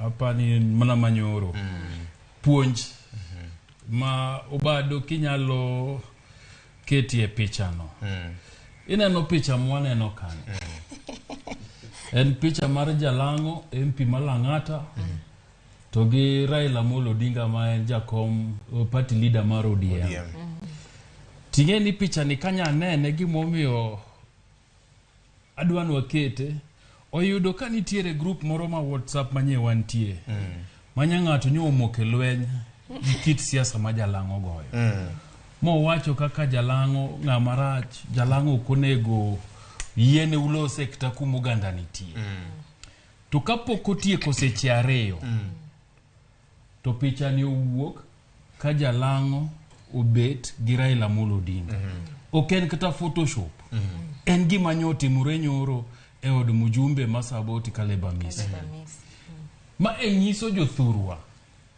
Apani mana manyoro. Puonj ma Obado kinyalo ketie pichano. Ineno picha mwaneno kanyo. En picha mar Jalang'o, MP ma Lang'ata, to gi Raila Amolo Odinga ma en jakom party leader mar ODM. ODM. Ting'e ni picha ni kanya nene gimomiyo adwa ni wakete oyudo ka nitiere group moro ma WhatsApp manye wantie manya ng'ato nyo omoke lweny gi kit siasa ma Jalang'o goyo mowacho kaka Jalang'o ng'ama rach, Jalang'o ok onego yiene ulose kata kuma oganda nitie. To kapok otieko seche 2 to picha ni owuok ka Jalang'o obet gi Raila Amolo Odinga. Ok en kata Photoshop. En gima nyo otimore nyoro e od mjumbe ma Saboti Caleb Amisi. Ma e nyiso jothurwa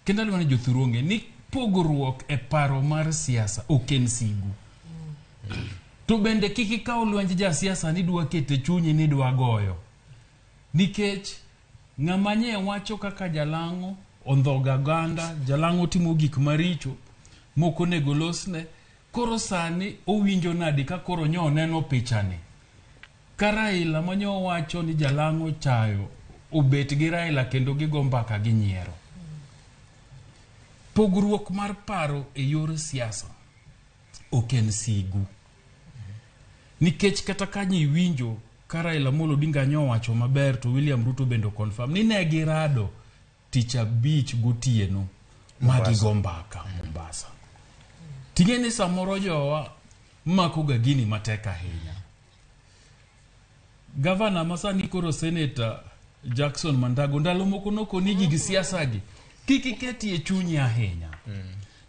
kendo adwa ni jothurwa ong'e ni pogruok e paro mar siasa ok en sigu. To bende kik ikaw lwenj jasiasa ni dwa kete chunyi ni dwa goyo. Nikech ng'ama nye wacho kaka Jalang'o ondhoga oganda, Jalang'o timo gik maricho mok onego losne. Koro sani owinjo nadi ka koro nyo oneno pichani? Ka Raila manyo wacho ni Jalang'o chayo obet gi Raila kendo gigo mbaka ginyiero. Pogruok mar paro e yor siasa ok en sigu. Nikech kata ka iwinjo ka Raila Amolo Odinga nyo owacho maber to William Ruto bende confirm ni ne girado tich abich gotieno ma gigo mbaka Mombasa. Ting'e ni samoro jowa mako ga gini matek ahinya. Gavana ma sani koro Senator Jackson Mandago ndalo moko nokoni gig siasa gi kik iketi e chunyi ahinya.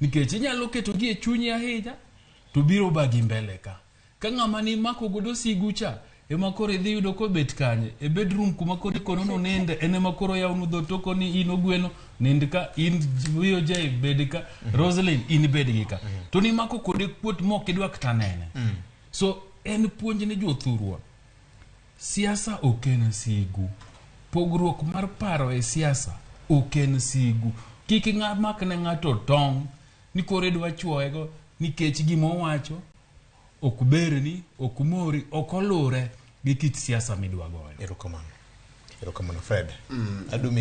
Nikech inyalo keto gi e chunyi ahinya to biro bagi mbele ka. Ka ng'ama ni mako godo sigu cha ema koro idhi yudo kobet kanye e bedroom kuma koro ikono noninde en ema koro yawnu dho to koni in ogweno nind ka in VOJ bed ka Roselyn in bed gi ka to nimako kode kuot mok idwa kata nene. So en puonj ne jothurwa siasa ok en sigu. Pogruok mar paro e siasa ok en sigu. Kik mak ne ng'ato tong' ni koro idwa chuoyego nikech gima owacho ok berni, ok mori, ok olure gi kit siasa midwa goyo. Erokamano. Erokamano Fred. Adumi